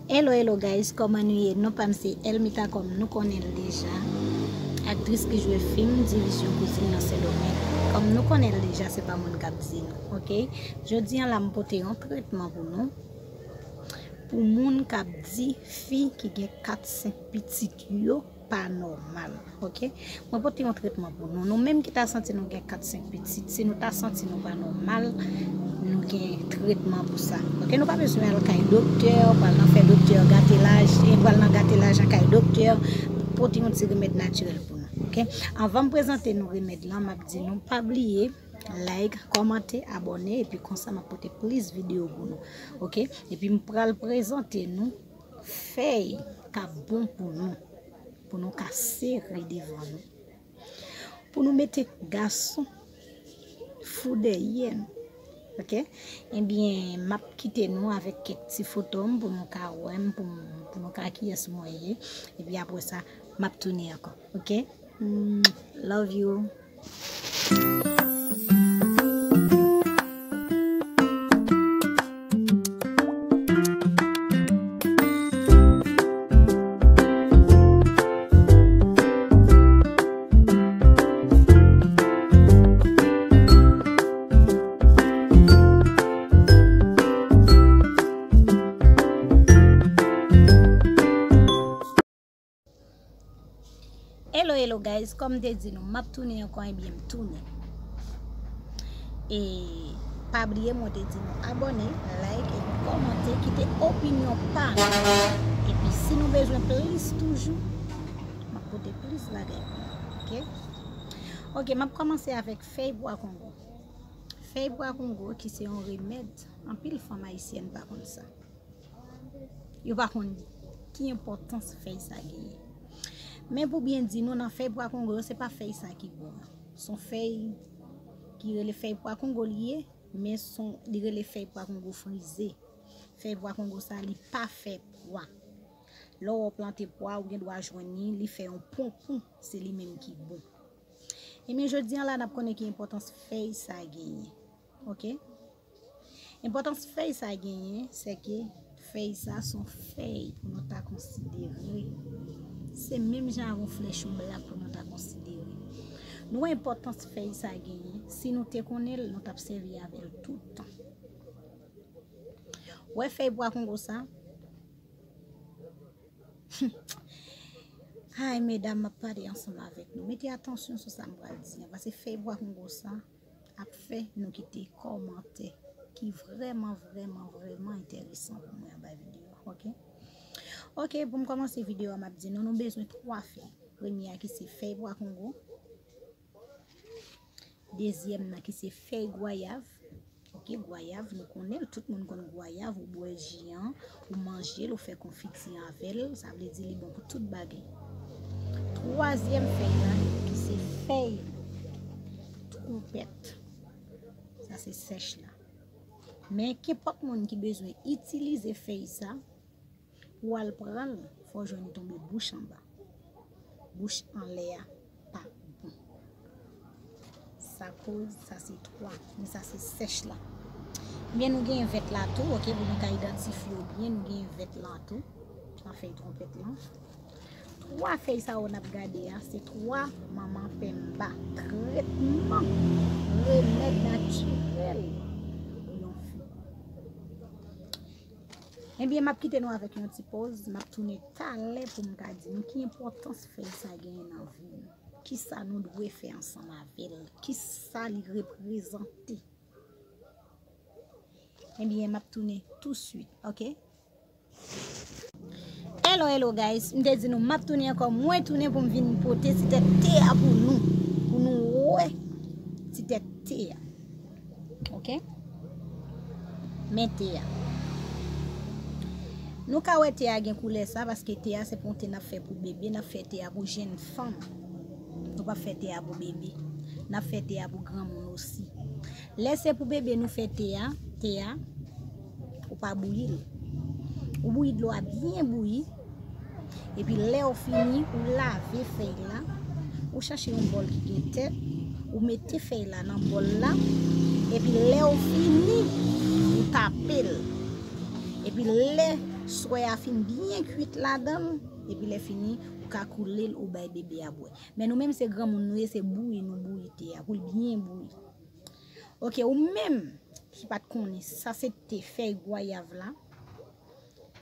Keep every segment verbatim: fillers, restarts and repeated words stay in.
Hello, hello guys, kòman nou ye? Non pa m se Elmita, kòm nou konnen l deja. Aktris ki jwe fim Divizyon Kouzin nan Sendomeng. Kòm nou konnen l deja, se pa moun k ap di l, oke? Jodi a la, m pote yon tretman pou nou. Pou moun k ap di fi ki gen kat senk pitit yo pa nòmal, oke? Mwen pote yon tretman pou nou. Nou menm ki ta santi nou gen kat senk pitit, si nou ta santi nou pa nòmal, nou gen tretman pou sa, oke? Nou pa bezwen al kay doktè, pral nan fè doktè gate lajan, pral nan gate lajan kay doktè, pote yon ti remèd natirèl pou nou, oke? Anvan m prezante nou remèd lan, m ap di nou pa bliye like, kòmante, abòne, epi konsa m ap pote plis videyo pou nou, oke? Epi m pral prezante nou fèy k ap bon pou nou, pou nou ka sere devan nou, pou nou mete gason fou dèyè nou, oke? Ebyen, m ap kite nou avèk kèk ti foto m pou nou ka wè m, pou, pou nou ka kiyès mwen ye. Epi apre sa, m ap tounen ankò, oke? Mm, love you. Hello, hello guys, kòm m te di nou, m ap tounen ankò, ebyen m tounen. E pa bliye, mwen te di nou abòne, like, epi kòmante, kite opinyon pa nou. Epi si nou bezwen plis toujou, m ap pote plis bagay pou nou, oke? Oke, m ap kòmanse avèk fèy pwa kongo. Fèy pwa kongo ki se yon remèd, anpil fanm ayisyèn pa konn sa. Yo pa konn ki enpòtans fèy sa genyen. Men pou byen di nou, nan fèy pwa kongo yo, se pa fèy sa ki bon an. Se yon fèy ki rele fèy pwa kongo li ye, men se yon, li rele fèy pwa kongo frize. Fèy pwa kongo sa, li pa fè pwa. Lè w plante pwa, ou gen dwa jwenn li, li fè yon ponpon, se li menm ki bon. Ebyen, jodi a la, n ap konnen ki enpòtans fèy sa genyen. Oke? Enpòtans fèy sa genyen, se ke fèy sa se yon fèy pou nou ta konsidere. Se menm jan avè yon flèch, yon blak pou nou ta konsidere. Nou wè enpòtans fèy sa genyen, si nou te konnen l, nou t ap sèvi avè l tout tan. Wè fèy pwa kongo sa? Ay, medam, m ap pale ansanm avèk nou. Mete atansyon sou sa m pral di an, paske fèy pwa kongo sa ap fè nou kite kòmantè ki vrèman, vrèman, vrèman enteresan pou mwen anba videyo a, oke? Oke, pou m kòmanse videyo a, m ap di nou, nou bezwen twa fèy. Premye a ki se fèy pwa kongo. Dezyèm nan ki se fèy gwayav. Oke, gwayav, nou konnen l, tout moun konn gwayav, ou bwè ji an, ou manje l, ou fè konfiti avè l, sa vle di li bon pou tout bagay. Twazyèm fèy la, ki se fèy twonpèt. Sa se sèch la. Men kenpòt moun ki bezwen itilize fèy sa, pou w al pran l, fò w jwenn li tonbe bouch anba. Bouch anlè a pa bon. Sa koz, sa se twa, men sa se sèch la. Ebyen, nou gen vèt la tou, oke, pou nou ka idantifye yo byen, nou gen vèt la tou, nan fèy twonpèt lan. Twa fèy sa yo n ap gade a, se twa manman penmba, tretman, remèd natirèl pou yon fi. Ebyen, m ap kite nou avèk yon ti poz. M ap tounen talè pou m ka di nou ki enpòtans fèy sa genyen nan vi nou. Kisa nou dwe fè ansanm avè l? Kisa li reprezante? Ebyen, m ap tounen touswit, oke? Hello, hello guys. M te di nou, m ap tounen ankò. Mwen tounen pou m vin pote ti tèt te a pou nou. Pou nou wè ti tèt te a. Oke? Men te a. Nou ka wè te a gen koulè sa, paske te a se pa yon te n ap fè pou bebe, n ap fè te a pou jèn fanm. Nou p ap fè te a pou bebe. N ap fè te a pou granmoun osi. Lè se pou bebe nou fè te a, te a, ou pa bouyi l. Ou bouyi dlo a byen bouyi. Epi lè w fini, ou lave fèy la, ou chache yon bòl ki gen tèt, ou mete fèy la nan bòl la, epi lè w fini, ou tape l. Epi lè Swa a fin byen kwit ladan l, epi lè fini, ou ka koule l, ou bay bebe a bwè. Men nou menm se granmoun nou ye, se bouyi nou bouyi te a, pou l byen bouyi. Oke, ou menm ki pa t konnen, sa se te fèy gwayav la.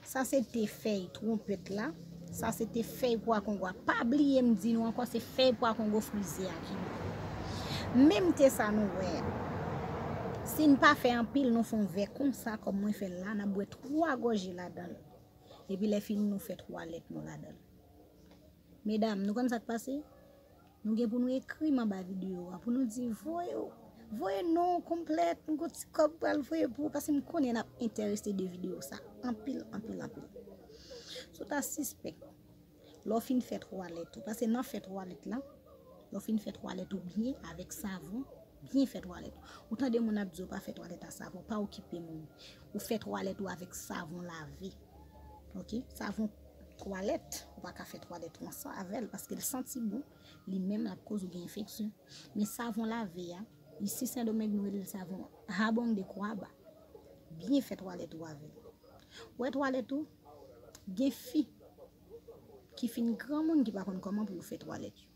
Sa se te fèy twonpèt la. Sa se te fèy pwa kongo a. Pa bliye m di nou ankò, se fèy pwa kongo frize a ki bon. Menm te sa nou wè a. Si n pa fè anpil, nou fè yon vè konsa, kòm mwen fè l la, n ap bwè twa gòje ladan l. Epi lè fini, nou fè twalèt nou ladan l. Medam, nou konn sa k pase? Nou gen pou nou ekri m anba videyo a, pou nou di voye, voye non w konplèt, m gon ti kòb pral voye pou ou, paske m konnen n ap enterese de videyo sa anpil, anpil, anpil. Si w ta sispèk, lè w fin fè twalèt ou, paske nan fè twalèt la, lè w fin fè twalèt ou byen avèk savon, byen fè twalèt ou. Ou tande moun ap di w pa fè twalèt a savon, pa okipe moun. Ou fè twalèt ou avèk savon lave. Oke? Savon twalèt, ou pa ka fè twalèt ou ansanm avè l, paske l santi bon, li menm l ap koz ou gen enfeksyon. Men savon lave a, isi Sendomeng nou rele l savon jabón de kwaba. Byen fè twalèt ou avè l. Ou wè twalèt ou, gen fi ki fin granmoun ki pa konn kòman pou yo fè twalèt yo.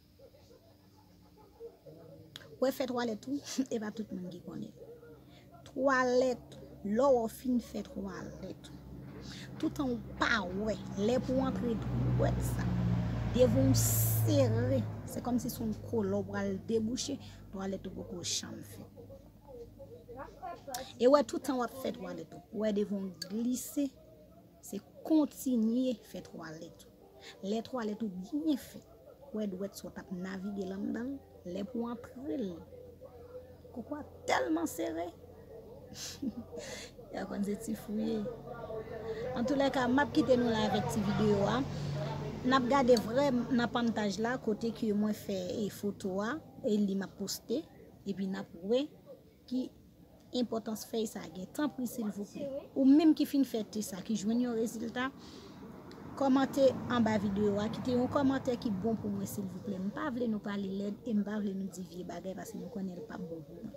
Ou wè fè twalèt ou, e pa tout moun ki konnen. Twalèt, lè w fin fè twalèt ou, toutan ou pa wè, lè pou w antre dwèt sa, devan w sere, se kòmsi se yon kolon w pral debouche, twalèt ou poko janm fèt. E wè toutan w ap fè twalèt ou, ou wè devan w glise, se kontinye fè twalèt ou. Lè twalèt ou byen fèt, ou wè dwèt sa w t ap navige l anndan l, lè pou w antre l, koko a tèlman sere. Yo konn se ti fou ye. Antoulèka, m ap kite nou la avèk ti videyo a. N ap gade vrè nan pantaj la, kote ke mwen fè e foto a, e li m ap poste, epi n ap wè ki enpòtans fèy sa gen. Tanpri, silvouplè. Ou menm ki fin fè te sa, ki jwenn yon rezilta, kòmante anba videyo a, kite yon kòmantè ki bon pou mwen, silvouplè. M pa vle nou pale lèd e m pa vle nou di vye bagay, paske nou konnen l p ap bon pou mwen.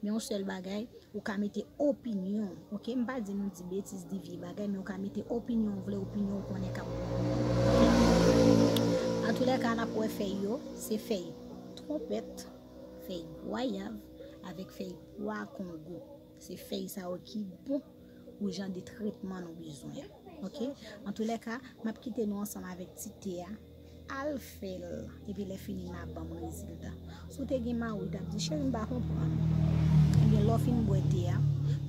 Men yon sèl bagay, ou ka mete opinyon, oke? M pa di nou di betiz, di vye bagay, men ou ka mete opinyon ou vle, opinyon ou konnen k ap bon pou mwen, oke? Antoulèka, n ap wè fèy yo, se fèy twonpèt, fèy gwayav avèk fèy pwa kongo. Se fèy sa yo ki bon pou jan de tretman nou bezwen an. Oke? Antoulèka, m ap kite nou ansanm avèk ti te a. Al fè l, epi lè fini, n a ban m rezilta. Si w te gen mari, w t ap di, cheri, m pa konprann. Ebyen, lè w fin bwè te a,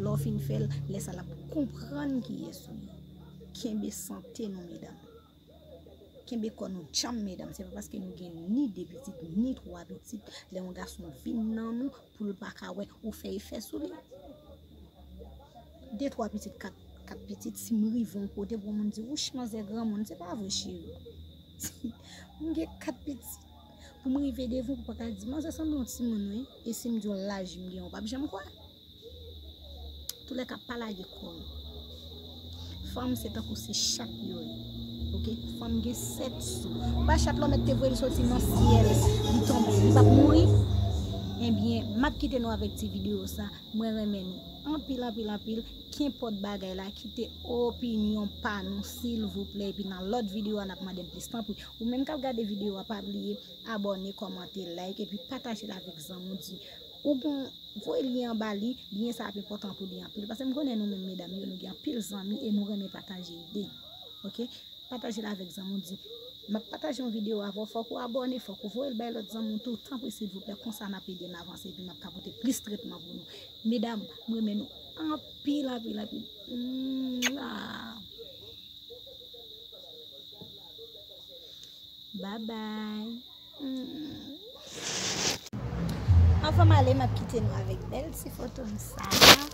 lè w fin fè l, lè sa l ap konprann kiyès ou ye. Kenbe sante nou, medam. Kenbe kò nou djanm, medam. Se pa paske nou gen ni de pitit, ni twa pitit, lè yon gason vin nan nou, pou l pa ka wè ou fè efè sou li. De twa pitit, kat, kat pitit, si m rive yon kote pou moun di, wouch, manzè granmoun, se pa vre, cheri. M gen kat pitit. Pou m rive devan, ou pa ka di, manzè sanble yon timoun, wi. E si m di w laj m gen, ou p ap janm kwè. Toulèka, pa lage kò nou. Fanm se tankou se chat yo ye. Oke? Fanm gen sèt sou. Ou pa chat lò mèt te voye l soti nan syèl, li tonbe, li p ap mouri? Ebyen, m ap kite nou avèk ti videyo sa. Mwen renmen nou anpil, anpil, anpil. Kenpòt bagay la, kite opinyon pa nou, silvouplè. Epi nan lòt videyo a, n ap mande m plis. Tanpri, ou menm k ap gade videyo a, pa bliye abòne, kòmante, like, epi pataje l avèk zanmi w. Di, ou gon, voye lyen anba li, lyen sa ap enpòtan pou li anpil. Paske m konnen nou menm medam yo, nou gen anpil zanmi e nou renmen pataje ide. Oke? Pataje l avèk zanmi w, di, m ap pataje yon videyo avè w, fòk ou abòne, fòk ou voye l bay lòt zanmi w tou, tanpri silvouplè, konsa n ap ede n avanse, epi m ap ka pote plis tretman pou nou. Medam, m renmen nou anpil, anpil, anpil. Mwah. Bye bye. Anvan m ale, m ap kite nou avèk bèl ti foto m sa a,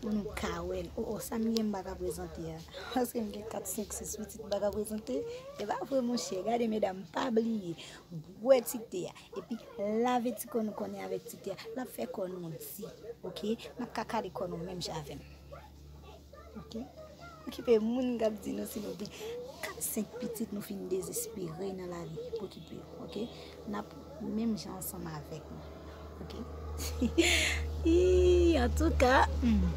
pou nou ka wè l. O, o, sa m gen m pa ka prezante a. Paske m gen kat, senk, sis pitit m pa ka prezante. E pa vre, monchè. Gade, medam, pa bliye. Bwè ti te a. Epi, lave ti kò nou konnen avèk ti te a. L ap fè kò nou di. Oke? N ap ka kale kò nou menm jan avè m. Oke? Okipe moun k ap di nou si nou gen kat, senk pitit, nou fin dezespere nan lavi. Okipe yo, oke? N ap menm jan ansanm avèk nou. Oke? Ii, antouka, hmm.